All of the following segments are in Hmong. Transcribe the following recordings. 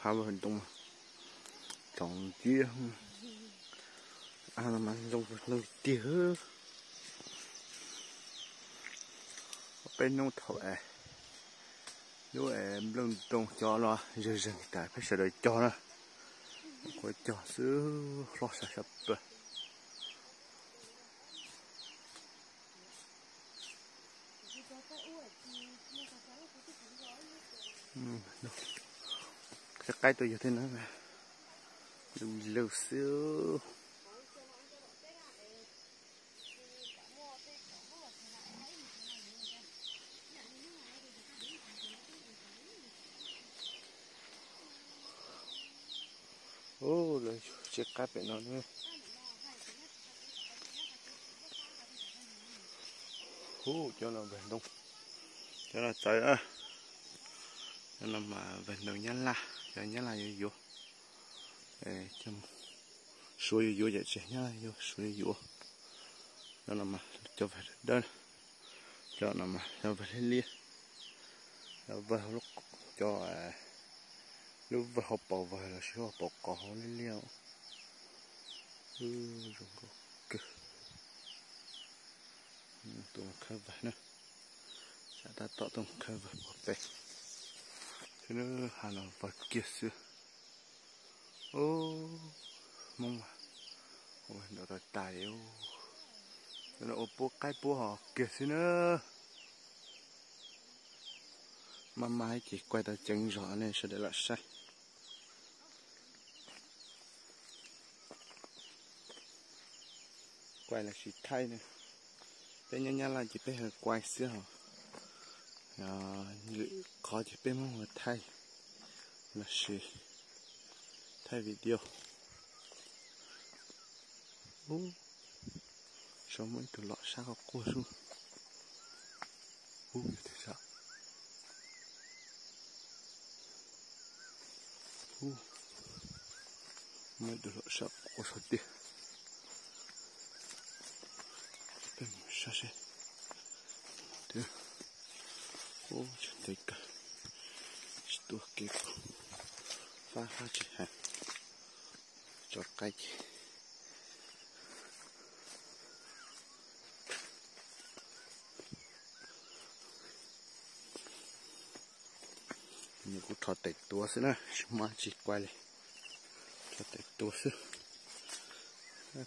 Vawg ntoo, tsoom ntsia, ntoo tiag tiag. Peb hnub thaum es lub es nplooj ntoo cov no zeeg zeeg tas peb sawv daws cog na, kuv cog xwb, hlob sab sab plaws. Qaib tuaj yog tej no, lwj lwj xwb. Ub, lawv yug tsis qab pem no na. Ub, cov no vawg ntoo, cov no txawv. Cov no mas vawg ntoo Nyab Laj, cov Nyab Laj yuav yuav. Suav yuav yuav yam tsev Nyab Laj yuav, Suav yuav yuav. Cov no mas cov vawg dawb, cov no mas cov vawg liab liab. Vawg, cov, lub vawg hauv paus vawg los sis hauv paus qos hauv liab liab. Zoo nkauj kawg. Tuaj mus khawb vawg na, sab tab tom tuaj mus khawb vawg puag pem. Xwb na, ha no vawg kiag xwb. Ub, Hmoob mas ua nrov tas tas li. Cov no ua pub qaib pub hos kiag xwb na. Maj maj ces kuaij tau ceev zog nej sawv daws lam saib. Kuaij los sis thaij na. Peb nyob Nyab Laj ces peb ho kuaij xwb hos, lwm qhov ces peb Hmoob ho thaij los sis thaij video. Ub, saum muaj ib tug lom sab qhov quaj sub. Ub, yog tus sab. Ub, muaj ib tug lom sab qhov quaj saum tiaj. Peb mus saib seb. Ub, tseem ntev kawg, tsis tuaj kev kuv fab fab tsis hais. Tso qaib ces nws kuj rho tes tuav xwb na, tsis muaj tsis kuaij li, rho tes tuav xwb.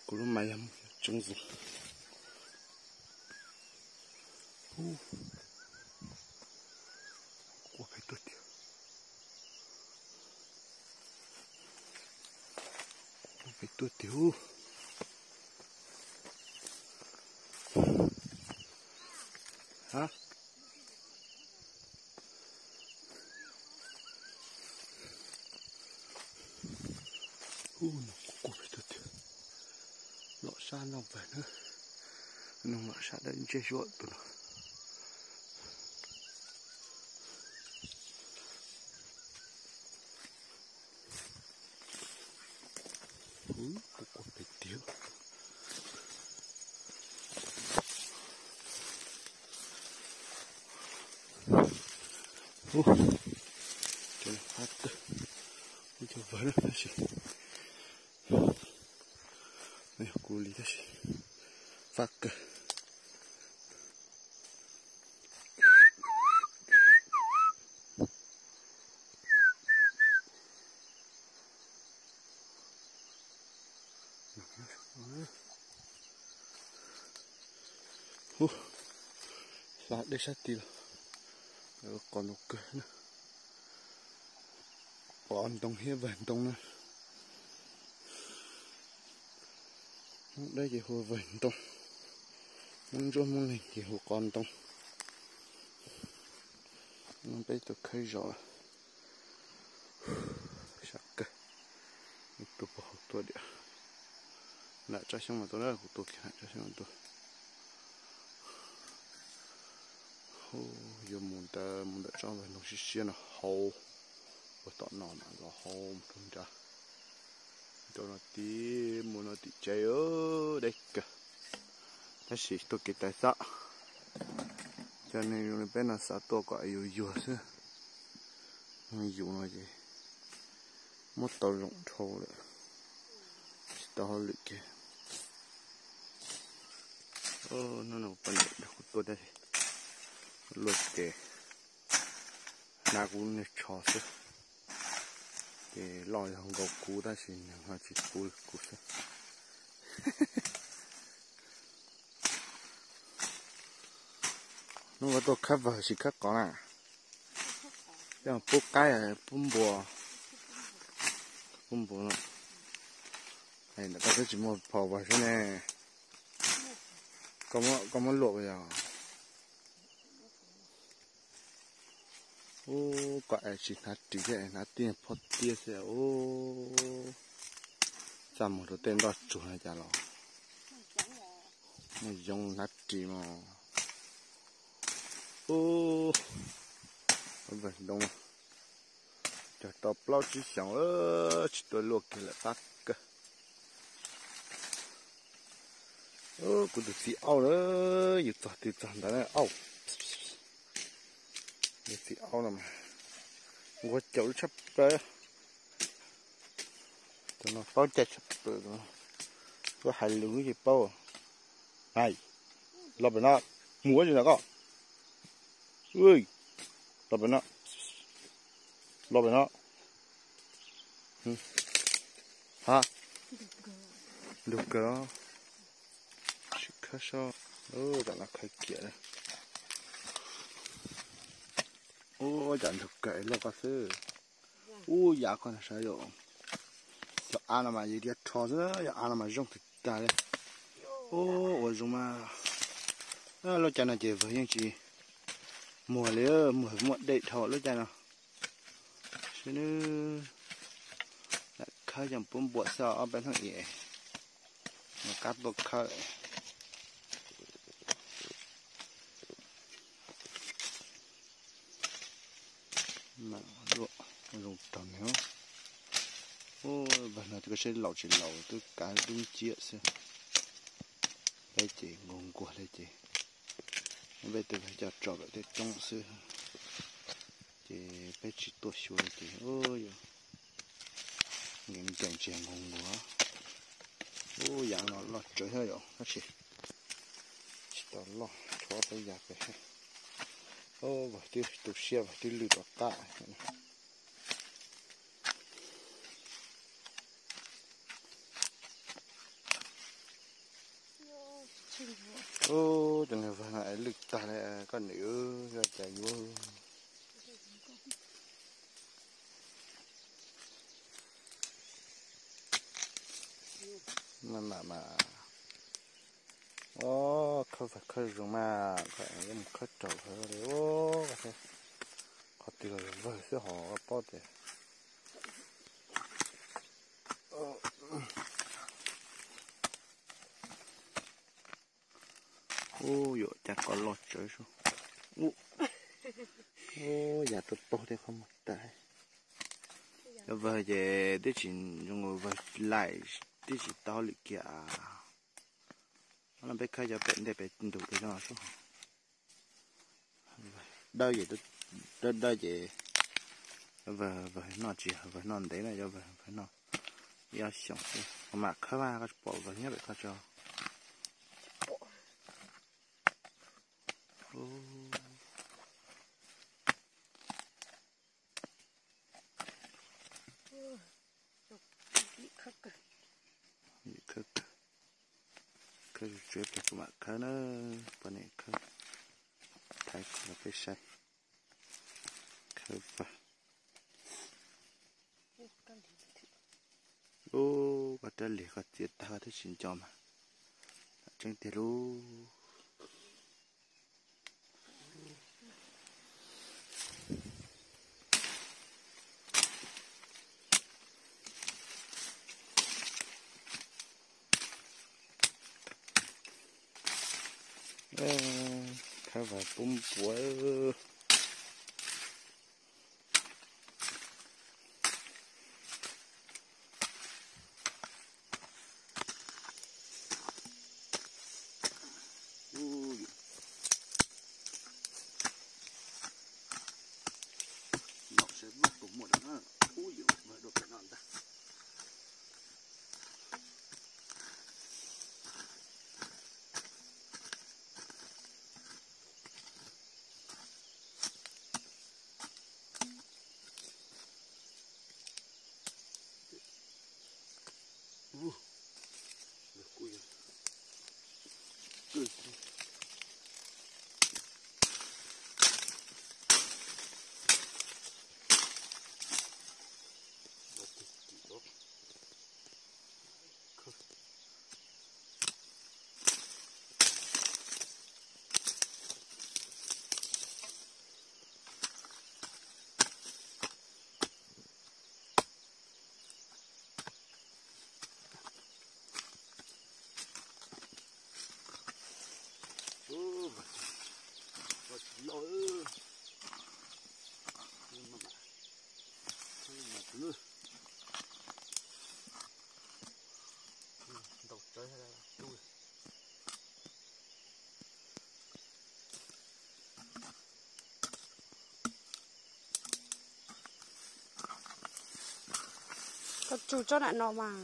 Kuv lub mas yog tsoov zoov. Ub, quaj pem tuaj tiag. Quaj pem tuaj tiag ub. Ha. Ub, no kuj kuj pem tuaj tiag. Lom sab noj vawg na. Noog lom sab dawb ntseg zuav tus no. Ub, kuj kuj pem tiag. Ub, cov no fab kawg. Ub, cov vawg na tab sis, no yog kuv li tab sis fab kawg. Ub, hla dej sab tid los qos ntoo kawg na. Qos ntoo thiab vawg ntoo na. Hmoob dawb ces hu vawg ntoo, Hmoob ntsuab Hmoob leeg ces hu qos ntoo. No peb tuaj khawb zos lawm. Sab kawg, tuaj puag hauv tuaj diam. Nram tsob xyoob mas tuaj na, kuv tuaj kiag nram tsob xyoob mas tuaj. Yuav mus ntawm, mus ntawm tsob vawg ntoo siab siab no hauv, puag tom no mas los hauv mus rau nrad. Rau no tim, mus no tim tsev, deb kawg. Tab sis tuaj kev taw xwb, cov neeg zoo li peb no xav tuaj kom yuag yuag xwb. Yus no ces Muab tau zoo dhau lawm, tsis tau hauj lwm kiag. Hnub no kuv poj niam nrog kuv tuaj tab sis luaj ces hnab kuv niag tsho xwb. Ces loj yog nkaus kuv tab sis nws ho tsis puv kuv xwb. Hnub no tuaj khawb vawg tsis khawb qos na. Coj pub qaib pub npua. Pub npua no. Ntawm koj twb tsis muaj phom vawg xwb ne. Koj muab luam yog. Ub, koj es tsis hnav ris thiab, hnav tib phom tiab xwb ub. Txaj muag rau tej ntoj tsuag no cas los muaj yoov hnav ris mas. Ub, vawg ntoo cog tau plaub tsib xyoos, tsis tuaj luaj kiag lawm qab kawg. Kuv tus txiv aub na, yus txog twg txog ntawd na aub. Tus txiv aub no mas nquag caum lub tshaj plaws. Tus no paub cai tshaj plaws, kuv hais lus yeej paub. Hais, los pem no, mus ua si ntawm koj. Los pem no, los pem no. Ha, ntug kawg. Sim khawb seb, tam no khawb kiag. Ub, cas ntug kawg loj koj xwb. Ub, yav koj na sav yom. Cov av no mas yog diav rho xwb, yog av no mas zoo tag tag li. Ub, ua zoo mas. Lub caij no ces vawg yeej tsis muag li, muag muaj dej dhau lub caij no. Sib nws lam khawb coj pub npua xwb, ob peb hnub ib mus kab tuaj khawb. Zoo rog ne. Ub, vawg no koj seb laus tsis laus, twb kav dub nciab xwb. Peb ces nquag nquag li ces peb tus vawg coj tso lawm tej roob xwb. Ces peb tsis tuaj xyuas li ces ub, nkees nkees tsis nquag nquag. Ub, yav no loj tsawv thiab yom, tab sis tsis tau loj, tshuav peb yav pem. Ub, vawg twb tu siab, vawg twb lwj rov qab. Ub, cov niag vawg no es lwj tag li, koj niam yog cas yuav. Maj mam mas, ub, khawb vawg khawb zoo mas, koj yuav mus khawb raug vawg li ub. Qhov twg los vawg xwb hos koj paub tias. Ub, yuav cas koj loj tsawv sub. Ub, yam tuaj taug tej qhov muag tas. Cov vawg ces twb tsis zoo, vawg laim twb tsis tau hauj lwm kiag. Ob no peb khawb cov pem ntej pem ntug tej no sub. Dawb ces, dawb dawb ces vawg, vawg noj tsis yog vawg noj ntev na, yog vawg, vawg noj ib ob xyoos xwb. Kuv mam khawb mas koj tsis pom vawg nyob pem koj tso. Khawb, khawb, kuv mam khawb na, poj niam khawb, thaiv qhov peb saib. Khawb vawg. Ub, koj rab lig koj txiav tag koj twb tsis nco mas. Tseeb tiag lub. Khawb vawg pub npua. Ub, yus, laus seb vawg puas muaj dua na. Ub, yus, vawg dua pem no ntag. Ub, kuj yog kawg thiab. Ua tsis loj. Ntau tsawv. Koj tsuj tsob nram no mas.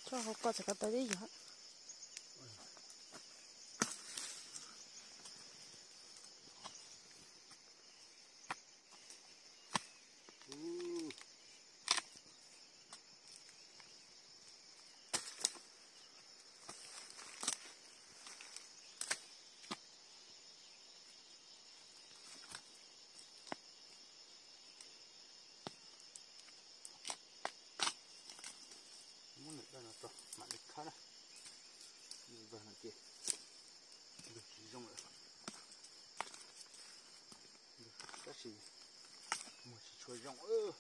Tsob hauv ko txawm ko taw twb yog. Muab nws daj no tso mam li khab na. Vag no ces lug tsis zoo lawm. Tab sis muag tsis tshua zoo.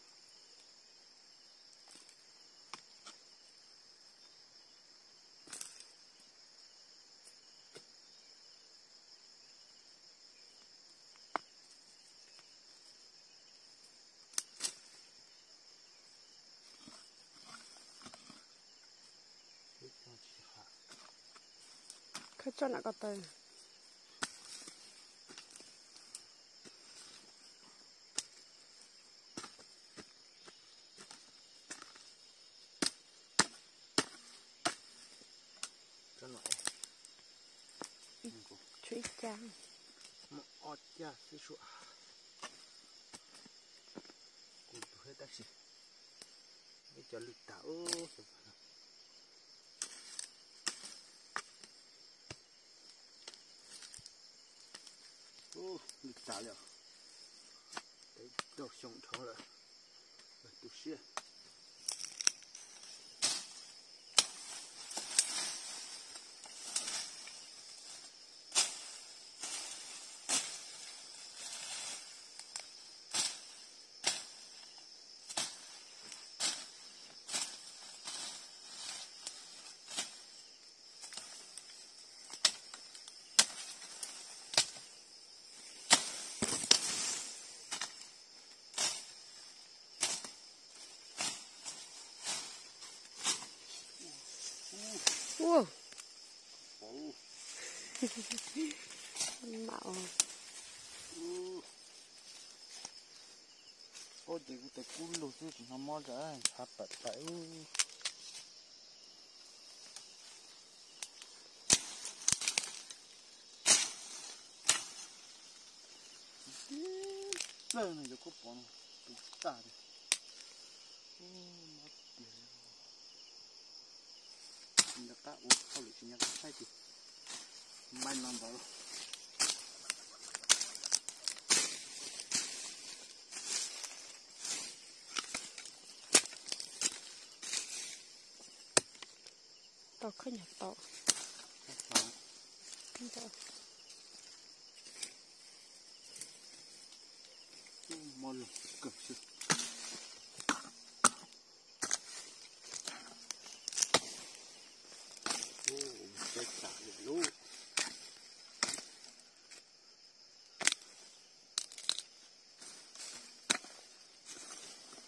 Khawb tsob nram ko taw. Tshuav ib cag, muaj ob cag xwb sua. Kuj tu thiab tab sis ib co lwj tag. Ub, lwj tag li os. Peb rau xyoo dhau lawm, tu siab. Ua, mam ua ces kuv tes kub lug xwb tsis hnov mob zam ntshav pam pam. Plawg no yuav kub pov no, tus tag li. Mob tiag li. Tsis nco qab ua hauj lwm tsis nco qab saib ces maib no ntawd. Tau khawb nyuag tau. Mob lug kawg xwb.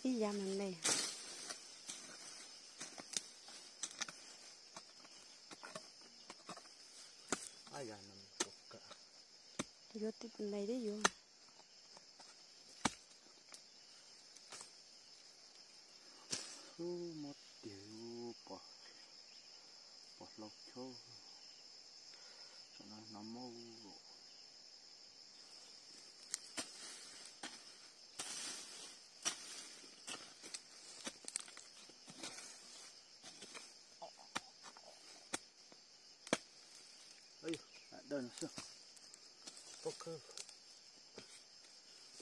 Ib yav me me. Yuav me thiab yuav. Mob tiag, pom hlau chaub, tsam no hnov mob. Pob khawb,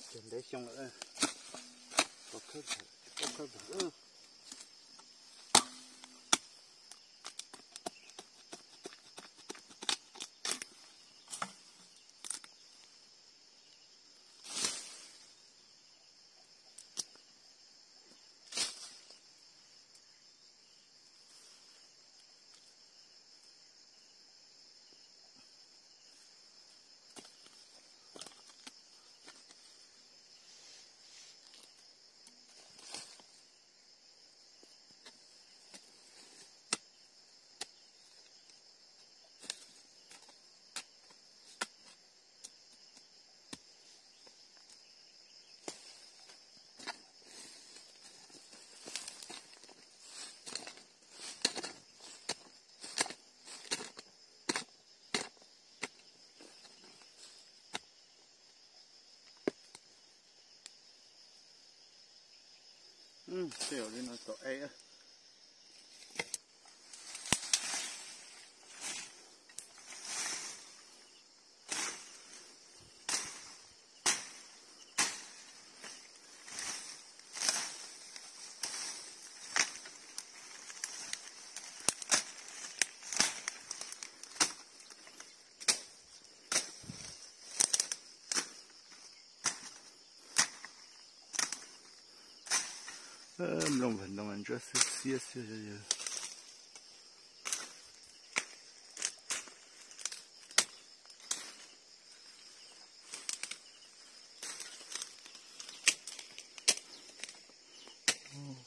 cog ntev xyoo lawm, pob khawb, pob khawb. Tej zaum li no tau ev. Nplooj vag ntoo ntsuab xiab xiab xwb.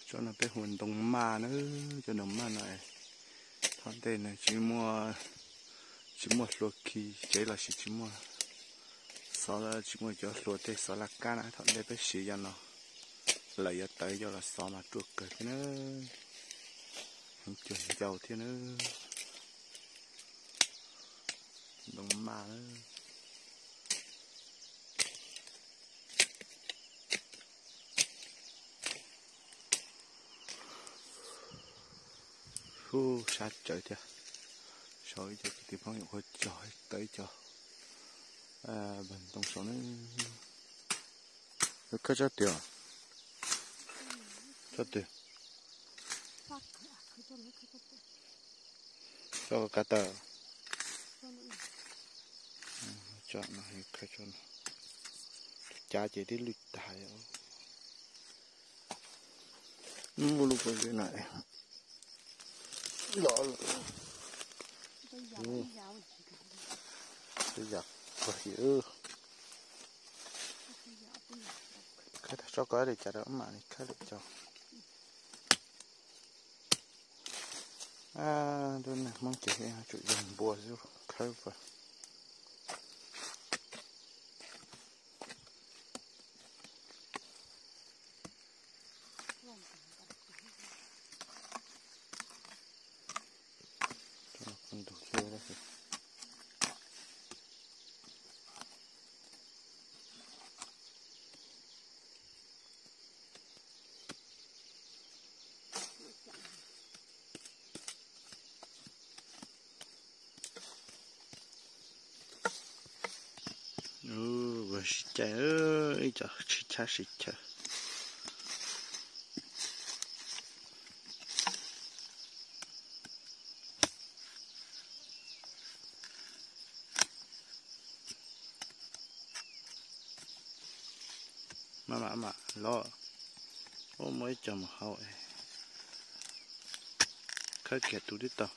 Tsob no peb hu ntoo maj na, cov ntoo maj no. Thaum ntej no tsis muaj, tsis muaj hlua khi tsev los sis tsis muaj xov, tsis muaj cov hlua tej xov laj kab na. Thaum ntej peb siv cov no, lawv yuav tawv coj los xov mas ruaj kawg thiab na. Heev cuag ncau thiab na. Ntoo maj na. Ub, sab tsawv thiab. Sau ib co kwv tij phooj ywg ua cog tau ib co vag ntoo saum na. Khawb tsob twg? Tsob twg? Tsob kav taw. Tsob no, cav ces twb lwj tag. Muaj lub pob zeb no los lawm. Twb yam kawg li. Khawb tag tsob ko li cas rau mam li khawb lwm cov. Lub neej Hmoob ces tsum yog npua xwb khawb pas. Ua sib cais, ib co sib chab sib chaw. Maj mam mam los, ua muaj ib co mus hauv, khawb kiag tus twb tau.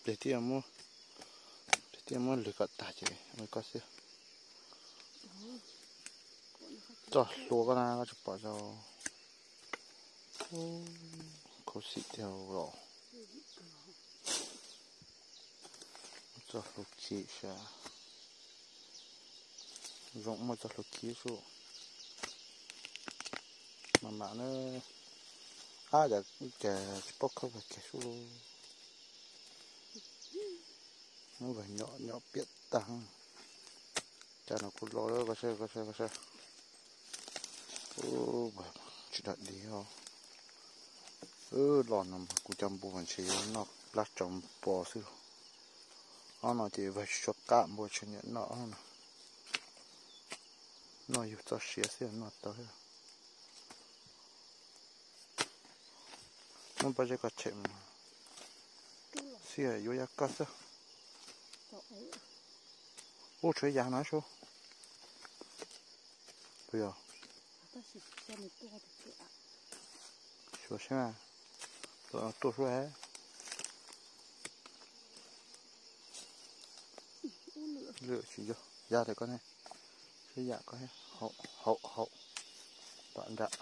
Peb thiaj muab, peb thiaj muab lwg kom tag ces ua koj xwb. Txoj hlua koj na koj tsis pom zoo. Khuv xim tiag los. Txoj hlua khi sas. Zoo muaj txoj hlua khi sub. Mam mam na. Ab, cas tsis paub khawb vag kiag sub. Nyom nyom piam tag. Cas no kuj los lawm, koj saib, koj saib, koj saib. Ub, tsis dog dig os. Los no mas kuv cov npua mas ntshe yuav noj plab tsaus npo xwb. Ob no ces vag tsis tshua qab, npua tsis nyiam noj ob no. Noj yus txoj sia xwb noj tau. Muab pob zeb koj tshem mus xwb, yuav yog koj xwb. Ub, tshuav yam no sub. Puas yog? Xyuas seb mas, tuaj sub he. Lwm tsis yog, ya li koj ne. Sib yam koj, haum haum, tom nram.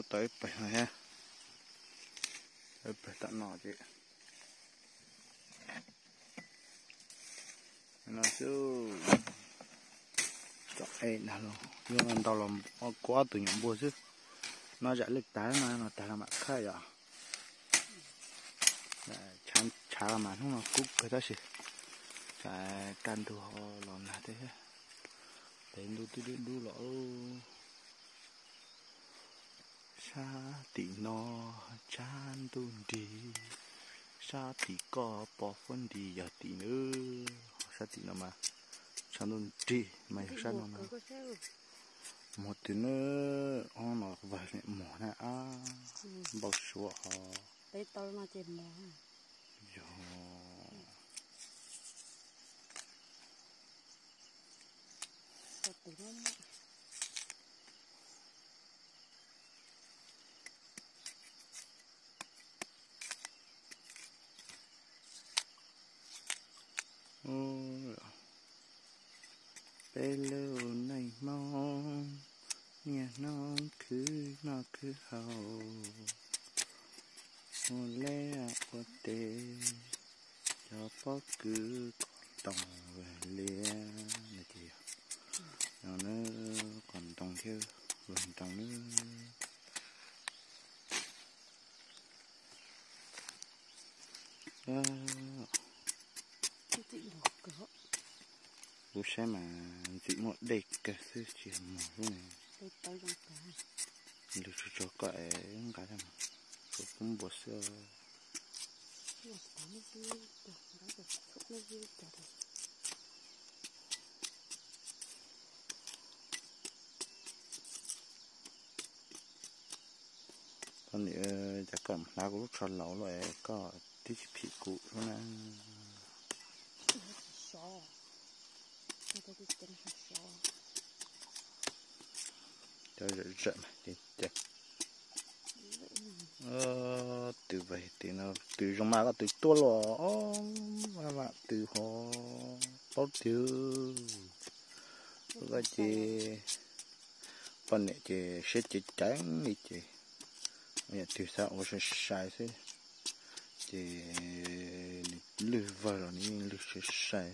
Tau ib pawg no thiab, ib pawg tom no ces no xwb. Tsom e dag los yog ntau los kuv ob tug nyuam npua xwb. No zam lwj tag no, no tag los mam khawb yom. Tshav los mas hnub no kub kawg tab sis kaj ntug ho los nag thiab, tes ntuj twb dub dub los. Sab tim no tshav ntuj nrig, sab tim koj pos huab nrig yog tim na. Sab tim no mas tshav ntuj nrig mas yog sab no na. Muag twg na, ob no vag muag na, npau suav os. Yog. Peb lub neej Hmoob niaj hnub khwv noj khwv haus, ua liaj ua teb, cov pob kws kom ntoo vag liab no ces yog, no na, kom ntoo thiab vag ntoo na. Kuv saib mas ntxim muaj dej kawg xwb tsis muag lub ne. Lwg tsuag tsuag kom nqa thiab mas, kuv pub npua xwb. Koj niam, cas koj mus hlav kuv lub tsho laus los es koj twb tsis phim kuv lub na. Cov zam zam mas ces, twm vag tim no twm zoo mas koj twm tuaj los, mam twm ho paub tiag. Koj ces poj niam ces siab cev ceev li ces, yam twg xav ua sai sai xwb ces nws lwg vag los nws yeej lwg sai sai.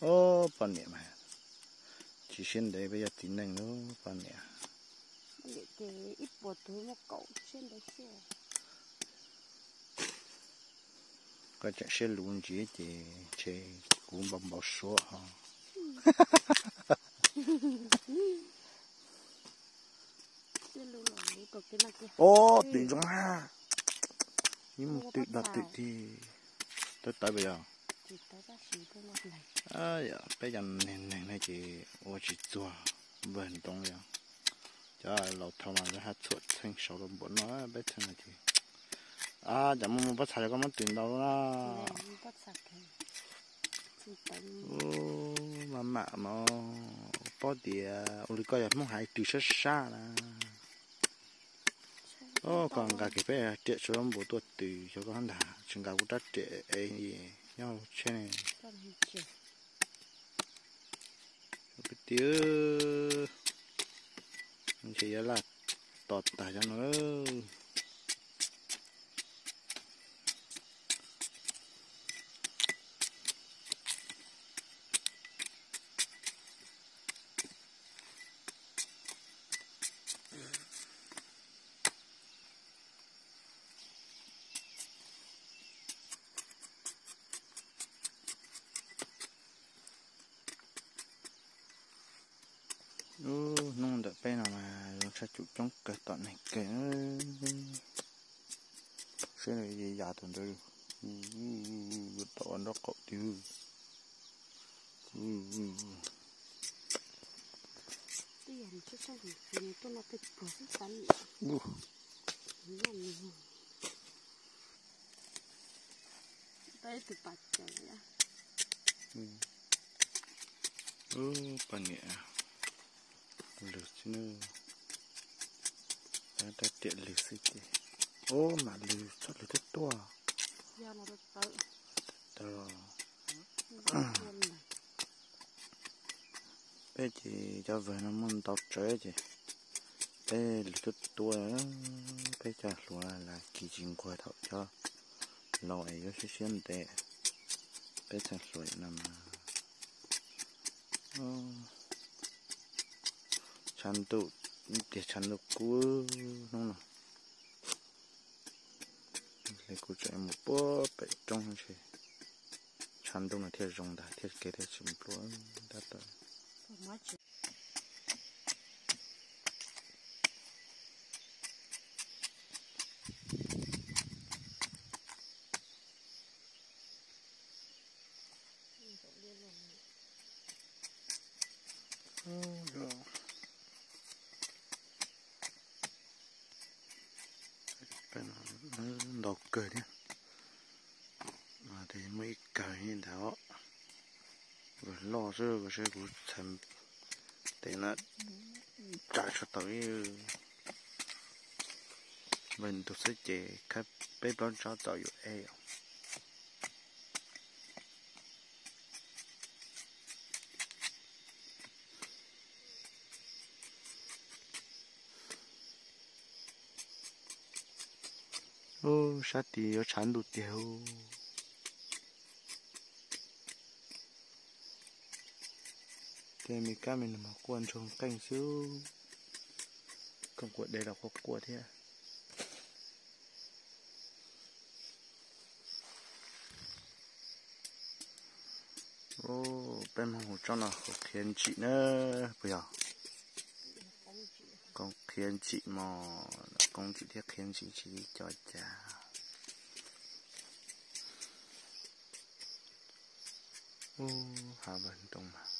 Ob, poj niam mas tsis siab ntev peb yog txiv neej lub poj niam. Koj tseem siab luv ntsis ces ntshe kuv npau npau suav ho. Ob, twm zoo ha. Ib mus twm dog twm ti, tawv tawv puas yog? Peb cov neeg neeg no ces ua tsis txuag vag ntoo yog. Cov laus thaum mas lawv haj txhuam txheej saud rau npaum no, peb txheej no ces, cov muaj muaj pob txha cov koj muab twm ntau na. Maj mam no, paub tias ua li koj yog Hmoob hais twm sab sab na. Koj nqa kiag peb riam tshuav npua tuaj twm xyov koj ntag, tsis nqa kuv rab riam es nyob tsheb ne. Peb tiag, ntshe yuav laj tos tag cov no. Coob kawg tom neeg kawg. Saib yam tus ntawd, tom nraub qaum tiag. Poj niam, lwg xwb na. Rab riam lwg xwb ces, ub, mam lwg txhob lwg twb tuaj. Peb ces cov vawg no muaj ntau tsawv ces peb lwg twb tuaj. Peb cov hluas las kis tsis nquag thaum cov laus es yuav siab siab ntev. Peb txheej hluas no mas tshav ntuj, tias tshav ntuj kub hnub no. Li kuv tseem mus puag pem roob ntshe tshav ntuj no thiaj zoo ntag, thiaj kev thiaj tsis nplua tab tom. Ntau kawg thiab. Muaj ib kawg ntawd, vawg loj xwb, kuv saib kuv txhais tes na, tsa tsis tau ib vawg ntug xwb ces khawb peb plaub tsob txaus yuav ev. Ub, sab tid yuav tshav ntuj tiag. Tej me kab me noog mas quaj ntsoog qeej xwb, kooj quaj deb los quaj quaj thiab. Peb Hmoob hu tsob no hauv qhia ntsim na, puas yog? Qoob qhia ntsim mog, qoob ntsim thiab qhia ntsim tsis li co cas. Ub, hav vawg ntoo mas,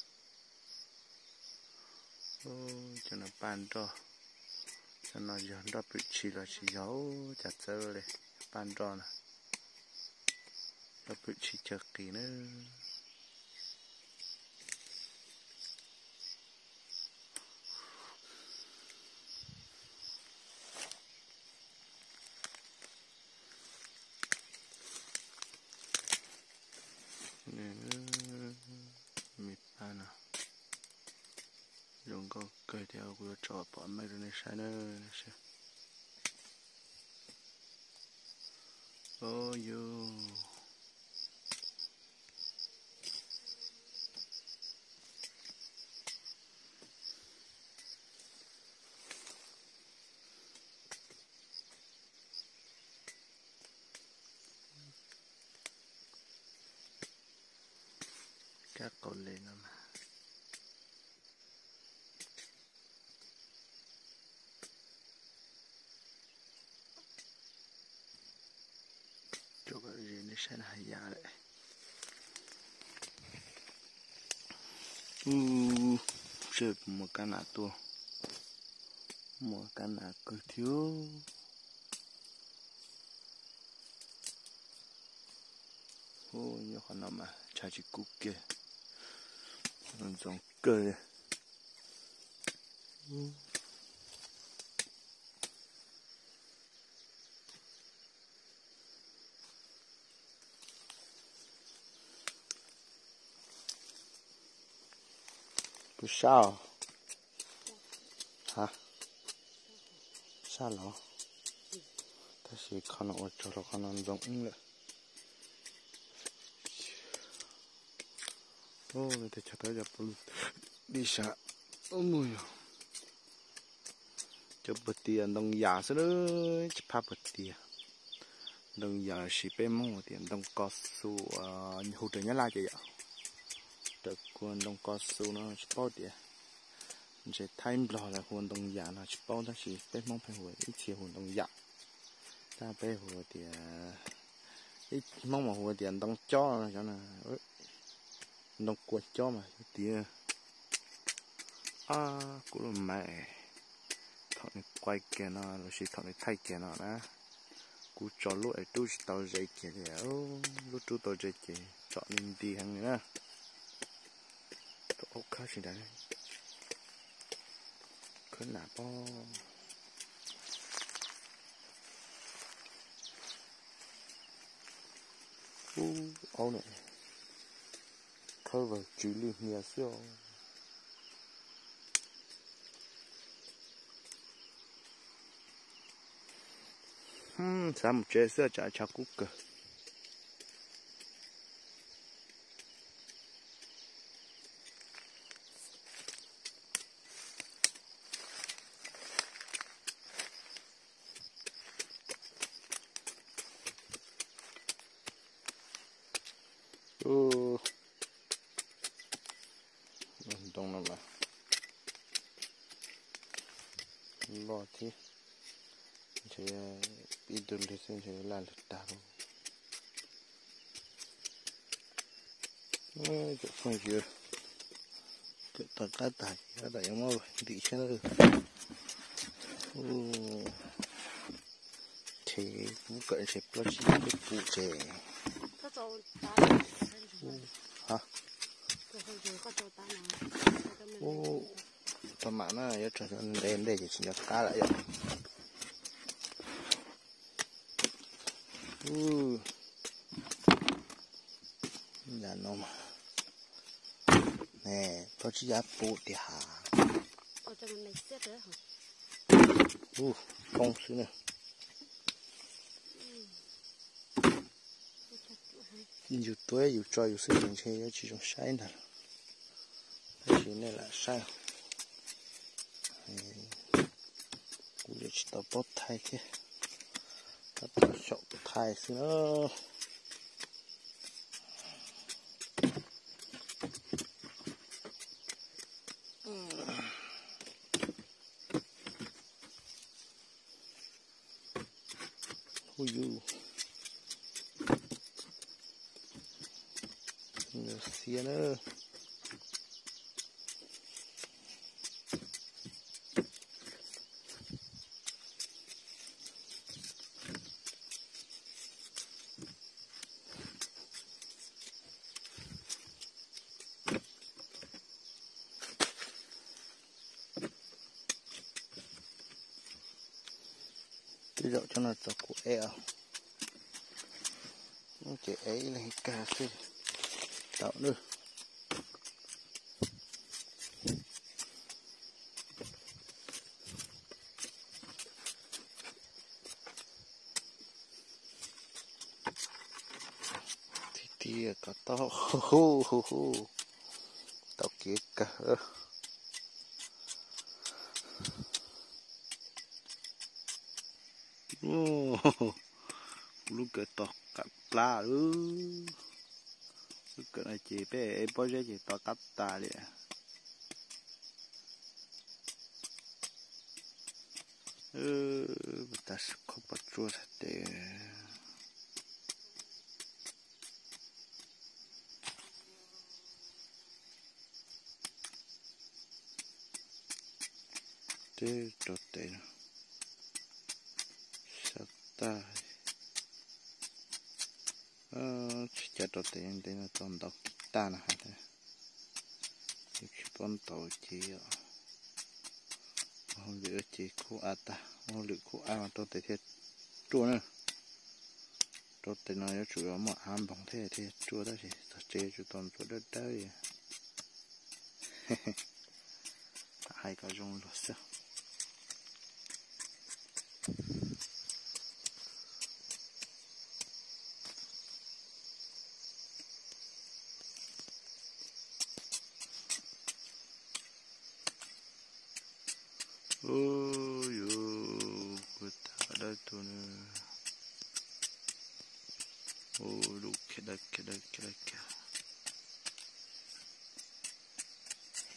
cov no paj nroj, cov no yog nroj pwm tshis los tsis yog, cas txawv li, paj nroj na, nroj pwm tshis chaw qis na. Me paj no zoo nkauj kawg thiab, kuv yuav tso pom meej rau nej saib na. Ub yus. Kab qaum le no mas. Cov zis nej saib na, haj yam lawm. Ub, seb muaj kab nas tuaj. Muaj kab nas kawg thiab. Ub, nyob qhov no mas tshav tsis kub kiag, ntxoov kawg li. Kuv sab os. Ha, sab los. Tab sis qhov no ua tsaug rau qhov no ntxoov lawm. Ub, tej chaw tab yog pub li sab. Ub, muaj yog cov puag tias ntoo yas xwb, tsis phab puag tias. Ntoo yas los sis peb Hmoob tias ntoo ko xu, hu raws Nyab Laj ces yom. Raws kua ntoo ko xu no tsis paub tias Ntshe Thaib Nplog lawv hu ua ntoo yam no tsis paub tab sis peb Hmoob pheej hu ib txhia hu ntoo yam. Tab peb hu tias, ib Hmoob mas hu tias ntoo cob no xyov na, ntoo kua cob mas tiag. Ab, kuv lub maiv thaum nws quaj kiag no los sis thaum nws thaij kiag no na, kuv tso lub es rub tsis tau ze kiag li, lub rub tau ze ces tsom li nti heev li na. Tus aub khawb tsis nrad, khawb nas pob. Ub, aub na, khawb vawg tsw lwj hnia xwb os. Xav mus tsev xwb tsam tshav kub kawg. Ntoo no mas loj thiab, ntshe ib tug lwg xwb ntshe laj lug tag lawm. Cov phooj ywg, kawm tau qab tas ces tab tom yuav muab ntim thiab na. Ces kuv kawm ntshe plaub tsib yam twb pum ces. Tau mam na, yuav tso ntev ntev ces tsis nco qab lawm yom. Yam no mas, ne, plaub tsib yam pum tiag has. Poob xwb na. Yus tuav yus tso yus xwb ces ntshe yuav tsis zoo saib ntag, tab sis nej lam saib. Kuv yuav tsis tau paub thaij thiab, tab tom xyaum thaij xwb na. Hu yus, xiab na. Tej zaum cov no txog kuv ev os. Ces ev ib leeg kag xwb tau na. Tiag tiag kom tau hu hu hu, tau kev kawg. Kuv lub kawm tau qab plab lawm. Lub kawm no ces peb ev pob zeb ces tau qab tas li. Puas tas khob pos tsuas tag tes. Twb rau tes no, sab tag. Tsis cas rau tes ntev no tau ntaus kiv tag no hais tias, tsis paub ntaus ces yog ua hauj lwm ces khub av tag, ua hauj lwm khub av mas rau tes thiaj ruaj na. Rau tes no yuav tsum muaj av npoog thiaj thiaj ruaj tab sis txog tsev yuav tsum tau ntxuav dawb dawb li. Hais kom zoo luag xwb. Ub, yus kuj tag dawb tuag na. Ub, lub khiav dawb khiav dawb khiav dawb khiav.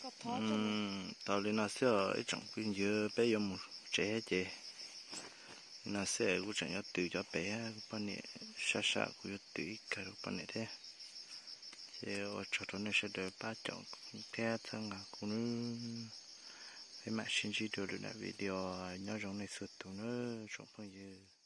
Tau li no xwb os ib tsoom phooj ywg, peb yuav mus tsev ces li no xwb, kuv tseem yuav twv cov pem, kuv poj niam sab sab kuv yuav twv ib kawm rau poj niam thiab. Ces ua tsaug rau nej sawv daws pab caum thiab txhawb nqa kuv nawb. Peb mam sib ntsib dua lwm daim video, nyob zoo nej txhua tus nawb tsoom phooj ywg.